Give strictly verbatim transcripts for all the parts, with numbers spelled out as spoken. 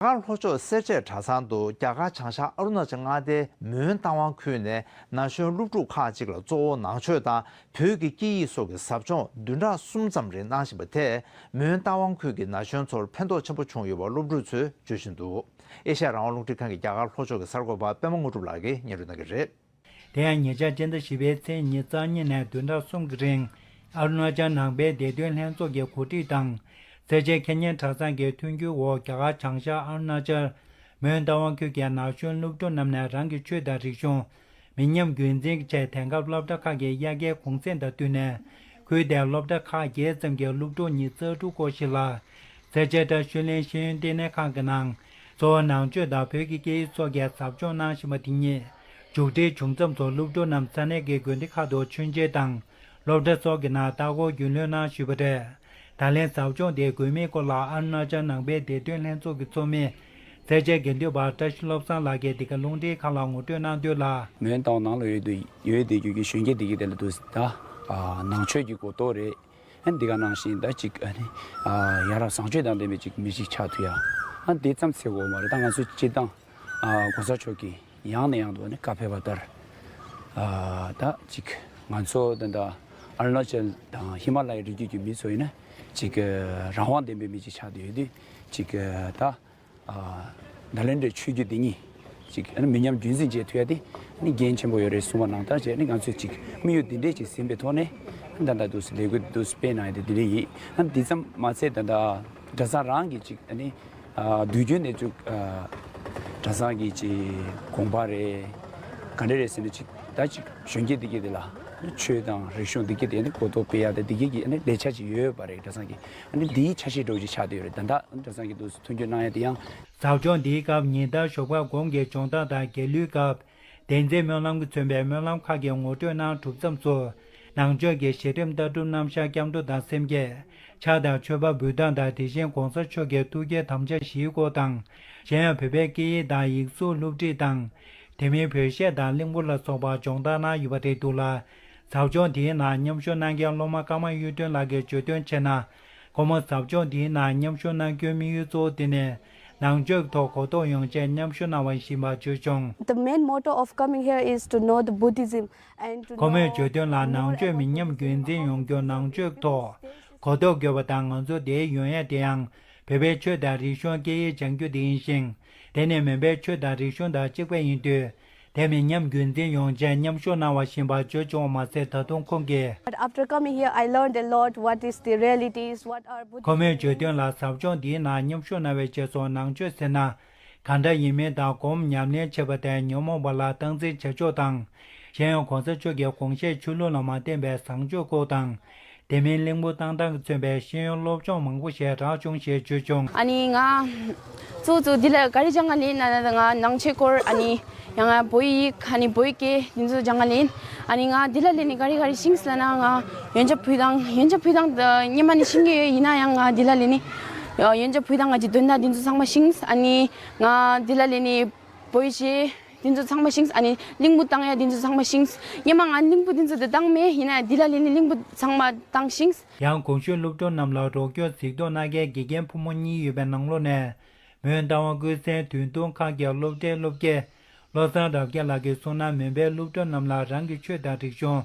རྒྱ་གར་ལྷོ་ཕྱོགས་སེར་བྱེས་གྲྭ་ཚང་དུ་རྒྱ་གར་བྱང་ཤར་ཨ་རུ་ན་ཅལ་མངའ་སྡེའི་མོན་རྟ་དབང་ཁུལ་ནས་ན་གཞོན་སློབ་ཕྲུག་ཁག་ཅིག་ལ་གཙོ་བོ་ནང་ཆོས་དང་བོད་ཀྱི་སྐད་ཡིག་སོགས་ཀྱི་ཟབ་སྦྱོང་བདུན་ཕྲག་གསུམ་ཙམ་རིང་གནང་བཞིན་པ་དེས་མོན་རྟ་དབང་ཁུལ་གྱི་ན་གཞོན་ཚོར་ཕན་ཐོགས་ཆེན་པོ་བྱུང་ཡོད་པ་སློབ་ཕྲུག་ཚོས་བརྗོད་བཞིན་འདུག་ཨེ་ཤ་ཡ་རང་དབང་རླུང་འཕྲིན་ཁང་གི་རྒྱ་གར་ལྷོ་ཕྱོགས་ཀྱི་གསར་འགོད་པ་པད་མ་དངོས་གྲུབ་ལགས་ཀྱིས་སྙན་སྒྲོན་གནང་གི་རེད། དེ་ཡང་ཉེ་ཆར་སྤྱི་ཟླ་བཞི་པའི་ཚེས་ཉི་ཤུ་རྩ་གཉིས་ནས་བདུན་ཕྲག་གསུམ་གྱི་རིང་། ཨ་རུ་ན་ཅལ་ནང་པའི་བདེ་དོན་ལྷན་ཚོགས་ཀྱི་གོ་སྒྲིག་དང་། སེར་བྱེས་ཁེ་ཉན་གྲྭ་ཚང་གི་མཐུན་འགྱུར་འོག་རྒྱ་གར་བྱང་ཤར་ཨ་རུ་ན་ཅལ་མོན་རྟ་དབང་ཁུལ་གྱི་ན་གཞོན་སློབ་ཕྲུག་རྣམས་ནས་རང་གི་ཆོས་དང་རིག་གཞུང་། མི་ཉམས་རྒྱུན་འཛིན་གྱི་ཆེད་དེང་སྐབས་སློབ་གྲྭ་ཁག་གི་དབྱར་ཁའི་གུང་སེང་དང་བསྟུན་ནས། ཁུལ་དེའི་སློབ་གྲྭ་ཁག་བརྒྱད་ཙམ་གྱི་སློབ་ཕྲུག་ཉི་ཤུ་རྩ་དྲུག་སྐོར་ཞིག་ལ། སེར་བྱེས་བཀྲ་ཤིས་གླིང་ཤེས་ཡོན་ལྟེ་གནས་ཁང་གི་ནང་། གཙོ་བོ་ནང་ཆོས་དང་བོད་ཀྱི་སྐད་ཡིག་སོགས་ཀྱི་ཟབ་སྦྱོང་གནང་བཞིན་པ་དེ་ཉིད་མཇུག་སྒྲིལ་བྱུང་མཚམས་སུ་སློབ་ཕྲུག་རྣམས་ས་གནས་ཀྱི་དགོན་སྡེ་ཁག་ཏུ་མཆོད་མཇལ་དང་། སློབ་གྲྭ་སོགས་ཀྱི་ནང་ལྟ་སྐོར་རྒྱུས་ལོན་གནང་ཞུས་པ་རེད། ད་ལན་ཟབ་སྦྱོང་དེའི་དགོས་དམིགས་སྐོར་ལ་ཨ་རུ་ན་ཅལ་ནང་པའི་བདེ་དོན་ལྷན་ཚོགས་ཀྱི་ཚོགས་མི། སེར་བྱེས་དགེ་འདུན་པ་བཀྲ་ཤིས་བློ་བཟང་ལགས་ཀྱིས་འདི་ག་རླུང་འཕྲིན་ཁང་ལ་ངོ་སྤྲོད་གནང་དོན་ལ། མོན་རྟ་དབང་ནང་ལ་ཡོད་དུས་ཡོད་བསྡད་རྒྱུ་གི་གཞོན་སྐྱེས་འདི་གའི་དེ་ལ་འདུག་ད། ནང་ཆོས་ཀྱི་གོ་རྟོགས་རེད། ཨ་འདི་ག་ནང་བཞིན་ད་ཅིག་ཨ་ནི་ཡ་རབས་བཟང་སྤྱོད་དང་ལྡན་པའི་ཅིག་མི་ཞིག་ཆགས་ཐུབ་ཡ། ཨ་འདི་ཙམ་ཟེར་དགོས་མ་རེད། ད་ང་ཚོ་སྤྱིར་བཏང་གོང་ས་མཆོག་གིས་ཡང་ནས་ཡང་དུ་ཨ་ནི་བཀའ་ཕེབས་པ་ལྟར། ད་ཅིག་ང་ཚོ་ད་ལྟ་ཨ་རུ་ན་ཅལ་དང་ཧི་མ་ལ་ཡའི་རི་རྒྱུད་ཀྱི་མི་ཚོ་ཡིན་ན་ཅིག་རང་དབང་ལྡན་པའི་མི་ཅིག་ཆགས་བསྡད་ཡོད་དུས་ཅིག་ད། ནཱ་ལེནྡྲའི་ཆོས་བརྒྱུད་འདི་ཉིད་ཅིག་ཨ་ནི་མི་ཉམས་རྒྱུན་འཛིན་བྱེད་ཐུབ་ཡ་དེ་ཨ་ནི་འགན་ཆེན་པོ་ཡོད་རེད་གསུངས་པ་ནང་ལྟར་བྱས་ནས་ང་ཚོས་ཅིག་དམིགས་ཡུལ་འདི་འདྲས་ཅིག་ཟིན་པའི་ཐོག་ནས་ད་ལྟ་འདུག་སེ་ལས་འགུལ་འདུག་སེ་སྤེལ་གནང་ཡ་དེ་འདི་འདྲས་ཡིན། ཨ་ནི་འདི་ཙམ་མ་ཚད་ད་ལྟ་གྲྭ་ཚང་རང་གི་ཅིག་ཨ་ནི་དུས་རྒྱུན་ནས་ཅིག་གྲྭ་ཚང་གི་ཅིག་དགོངས་པ་རེད། ག་འདྲ་རེད་ཟེར་ན་ཅིག་ད་ཅིག་གཞོན་སྐྱེས་འདི་གས་དེ་ལ་ཆོས་དང་རིག་གཞུང་འདི་གས་དེ་ཨ་ནི་གོ་རྟོགས་སྤེལ་ཡ་དང་འདི་གས་ཀྱི་ཨ་ནི་ལས་འཆར་ཅིག་ཡོད་པ་རེད། གྲྭ་ཚང་གི་ཨ་ནི་འདིའི་ཆ་ཤས་འདྲ་བོ་ཅིག་ཆགས་བསྡད་ཡོད་རེད། ད་ལྟ་གྲྭ་ཚང་གི་འདུག་སེ་མཐུན་འགྱུར་གནང་ཡ་དེ་ཡང་། ཟབ་སྦྱོང་འདིའི་སྐབས་ཉིན་ལྟར་ཞོགས་པ་སྒོམ་གྱི་སྦྱོང་བརྡར་དང་རྒྱལ་གླུའི་སྐབས། བསྟན་འཛིན་སྨོན་ལམ་གྱིས་མཚོན་པའི་སྨོན་ལམ་ཁག་གི་ངོ་སྤྲོད་གནང་གྲུབ་མཚམས་སུ། ནང་ཆོས་ཀྱི་གཞི་རིམ་ལྟ་གྲུབ་རྣམ་གཞག་སྐྱབས་འགྲོ་དང་སེམས་བསྐྱེད། ཕྱག་དང་མཆོད་པ་འབུལ་སྟངས་དང་དེ་བཞིན་གོང་ས་མཆོག་གི་ཐུགས་བསྐྱེད་དམ་བཅའ་བཞིའི་སྐོར་དང་། གཞན་ཡང་བོད་པའི་སྐད་ཡིག་དང་ཡིག་གཟུགས་སློབ་ཁྲིད་དང་། དེ་མིན་བོད་གཞས་དང་གླིང་བུ་ལ་སོགས་པ་སྦྱོང་བརྡར་གནང་ཡོད་པ་རེད་འདུག་ལ། ཟབ་སྦྱོང་དེའི་ནང་མཉམ་ཞུགས་གནང་མཁན་སློབ་མ་ཀརྨ་གཡུ་སྒྲོན་ལགས་ཀྱིས་བརྗོད་དོན་བྱས་ན། ཁོ་མོ་ཟབ་སྦྱོང་འདིའི་ནང་མཉམ་ཞུགས་གནང་རྒྱུའི་དམིགས་ཡུལ་གཙོ་བོ་དེ་ནི། ནང་ཆོས་ཐོག་གོ་རྟོགས་ཡོང་ཆེད་མཉམ་ཞུགས་གནང་བ་ཡིན་པ་བརྗོད་བྱུང་། The main motto of coming here is to know the Buddhism and to know ཁོ་མོས་བརྗོད་དོན་ལ་ནང་ཆོས་མི་ཉམས་རྒྱུན་འཛིན་ཡོང་རྒྱུ་ནང་ཆོས་ཐོག་གོ་རྟོགས་དགོས་པ་དང་ང་ཚོ་འདིར་ཡོང་ཡ་དེ་ཡང་བོད་པའི་ཆོས་དང་རིག་གཞུང་སྐད་ཡིག་སྦྱང་རྒྱུ་དེ་ཡིན་ཞིང་། དེ་ནི་མོན་པའི་ཆོས་དང་རིག་གཞུང་དང་གཅིག་པ་ཡིན་དུས། དེ་མི་ཉམས་རྒྱུན་འཛིན་ཡོང་ཆེད་མཉམ་ཞུགས་གནང་བ་ཡིན་པ་བརྗོད་བྱུང་བ་མ་ཟད། ད་དུང་ཁོང་གིས། But after coming here, I learned a lot. What is the realities? What are Buddhist ཁོ་མོས་བརྗོད་དོན་ལ་ཟབ་སྦྱོང་འདིའི་ནང་མཉམ་ཞུགས་གནང་བའི་རྗེས་སུ་ནང་ཆོས་ཟེར་ན་གང་འདྲ་ཡིན་མིན་དང་སྒོམ་ཉམས་ལེན་བྱེད་པ་དང་ཉོན་མོངས་པ་ལ་སྟངས་འཛིན་བྱེད་ཕྱོགས་དང་། གཞན་ཡང་གོང་ས་མཆོག་གི་དགོངས་བཞེད་ཆོས་ལུགས་ལ་མ་བརྟེན་པའི་བཟང་སྤྱོད་སྐོར་དང་། དེ་མིན་གླིང་བུ་བཏང་སྟངས་ཀྱིས་མཚོན་པའི་ཤེས་ཡོན་སློབ་སྦྱོང་མང་པོ་ཞིག་རག་བྱུང་ཞེས་བརྗོད་བྱུང་། ཨ་ནི་ང་གཙོ་བོ་གཙོ་འདི་ལ་ག་རེ་སྦྱང་ག་ལེན་ན་ང་ནང་ཆོས་སྐོར་ཨ་ནི་ཡང་ང་བོད་ཡིག་ཨ་ནི་བོད་སྐད་འདི་ཚོ་སྦྱང་ག་ལེན། ཨ་ནི་ང་འདི་ལ་ལེན་ནི་ག་རེ་ག་རེ་ཤེས་ལབ་ན་ང་ཡོན་ཆབ་ཕུལ་སྟངས་ཡོན་ཆབ་ཕུལ་སྟངས་ད་སྔོན་མ་ནས་ཤེས་ཀྱི་ཡོད། ཡིན་ན་ཡང་ང་འདི་ལ་ལེན་ནི་ཡོན་ཆབ་ཕུལ་སྟངས་ང་ཅི་དོན་དག་འདི་ཚོ་ཚང་མ་ཤེས། ཨ་ནི་ང་འདི་ལ་ལེན་ནི་བོད་གཞས་འདི་ཚོ་ཚང་མ་ཤེས། ཨ་ནི་གླིང་བུ་བཏང་ཡ་འདི་ཚོ་ཚང་མ་ཤེས། སྔོན་མ་ང་གླིང་བུ་འདི་ཚོ་དེ་བཏང་མེད། ཡིན་ན་འདི་ལ་ལེན་ནི་གླིང་བུ་ཚང་མ་བཏང་ཤེས། ཡང་གོང་ཞུས་སློབ་ཕྲུག་རྣམས་ལ་རོགས་སྐྱོར་གཟིགས་རྟོག་གནང་མཁན་དགེ་རྒན་ཕོ་མོ་གཉིས་ཡོད་པའི་ནང་ལོགས་ནས། མོན་རྟ་དབང་ཀུན་གསལ་དུས་ཐུང་ཁག་གི་སློབ་གྲྭའི་སློབ་དགེ་བློ་བཟང་རབ་རྒྱས་ལགས་ཀྱིས་གསུངས་ན། མོན་པའི་སློབ་ཕྲུག་རྣམས་ལ་རང་གི་ཆོས་དང་རིག་གཞུང་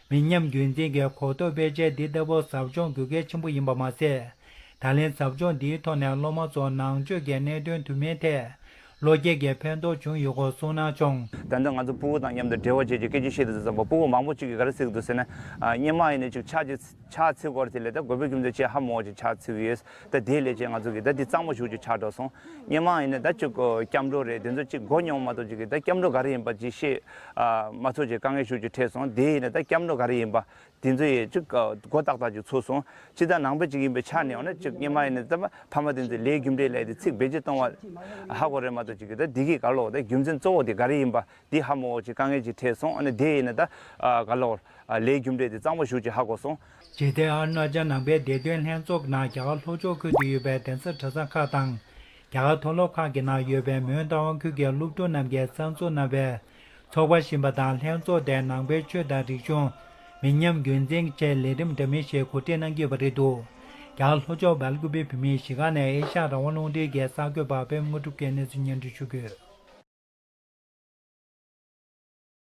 མི་ཉམས་རྒྱུན་འཛིན་གྱི་གོ་རྟོགས་སྤེལ་ཆེད་འདི་ལྟ་བུ་ཟབ་སྦྱོང་དགོས་གལ་ཆེན་པོ་ཡིན་པ་མ་ཟད། ད་ལན་ཟབ་སྦྱོང་འདིའི་ཐོག་ནས་སློབ་མ་ཚོར་ནང་ཆོས་ཀྱི་གནད་དོན་དུ་མའི་ཐད་བློ་སྐྱེད་ཀྱི་ཕན་ཐོགས་བྱུང་ཡོད་སྐོར་གསུངས་གནང་བྱུང་། ད་ལྟ་ང་ཚོ་ཕྲུ་གུ་དང་མཉམ་དུ་འབྲེལ་བ་བྱེད་ཀྱི་སྐད་ཆ་བཤད་དུས་ཙམ་པ་ཕྲུ་གུ་མང་པོ་ཅིག་གིས་ག་རེ་ཟེར་གྱི་འདུག་ཟེར་ན། སྔོན་མ་ཡིན་ན་ཅིག་ཕྱག་ཅིག་ཕྱག་འཚལ་དགོས་རེད་དེ་ལས་ད་དགོན་པའི་རྒྱུ་མཚན་བྱས་ཧ་མ་གོ་ཅིག་ཕྱག་འཚལ་གྱི་ཡོད། ད་དེ་ལས་ཅིག་ང་ཚོ་གིས་ད་འདི་གཙང་མ་ཞེ་པོ་ཅིག་ཆགས་འགྲོ་སོང་། སྔོན་མ་ཡིན་ན་ད་ཅིག་སྐྱབས་འགྲོ་རེད་དེ་ཚོ་ཅིག་གོ་མྱོང་མ་གཏོགས་ཅིག་གིས་ད་སྐྱབས་འགྲོ་ག་རེ་ཡིན་པ་ཅིག་ཤེས་མ་ཐུབ་ཅིག་དཀའ་ངལ་ཞེ་པོ་ཅིག་འཕྲད་སོང་། དེ་ཡིན་ན་ད་སྐྱབས་འགྲོ་ག་རེ་ཡིན་པ། དེ་ཚོ་ཡིས་ཅིག་གོ་ཏག་ཏག་ཅིག་ཚུགས་སོང་། སྤྱིར་བཏང་ནང་པ་ཅིག་ཡིན་པའི་ཆ་ནས་འོ་ན་ཅིག་སྔོན་མ་ཡིན་ན་ད་ཕ་མ་དེ་ཚོས་ལས་རྒྱུ་འབྲས་ལབ་དེ་ཚིག་བེད་སྤྱོད་གཏོང་བ་ཧ་གོ་རེད་མ་གཏོགས་ཅིག་གིས་ད་འདི་གི་ག་ལོག་ད་རྒྱུ་མཚན་གཙོ་བོ་དེ་ག་རེ་ཡིན་པ་འདི་ཧ་མ་གོ་ཅིག་དཀའ་ངལ་ཅིག་འཕྲད་སོང་། ཨ་ནི་དེ་ཡིན་ན་ད་ག་ལོག་ལས་རྒྱུ་འབྲས་དེ་གཙང་མ་ཞེ་པོ་ཅིག་ཧ་གོ་སོང་། ཇི་སྟེ་ཨ་རུ་ན་ཅལ་ནང་པའི་བདེ་དོན་ལྷན་ཚོགས་ནང་རྒྱ་གར་ལྷོ་ཕྱོགས་ཁུལ་དུ་ཡོད་པའི་གདན་ས་གྲྭ་ཚང་ཁག་དང་། རྒྱ་གར་མཐོ་སློབ་ཁག་གི་ནང་ཡོད་པའི་མོན་རྟ་དབང་ཁུལ་གྱི་སློབ་ཕྲུག་རྣམས་ཀྱིས་གསར་འཛུགས་གནང་བའི་ཚོགས་པ་གཞན་པ་དང་ལྷན་ཚོགས་དེ་ནང་པའི་ཆོས་དང་རིག་གཞུང་མི་ཉམས་རྒྱུན་འཛིན་གྱི་ཆེད་ལས་རིམ་འདྲ་མིན་ཞིག་གོ་སྒྲིག་གནང་གི་ཡོད་པ་རེད་འདུག་རྒྱ་གར་ལྷོ་ཕྱོགས་སྦེལ་ཀུ་པེ་བོད་མིའི་གཞིས་ཁང་ནས་ཨེ་ཤ་ཡ་རང་དབང་རླུང་འཕྲིན་གྱི་གསར་འགོད་པ་པད་མ་དངོས་གྲུབ་ཀྱིས་གནས་ཚུལ་སྙན་སྒྲོན་ཞུ་གི་ཡོད།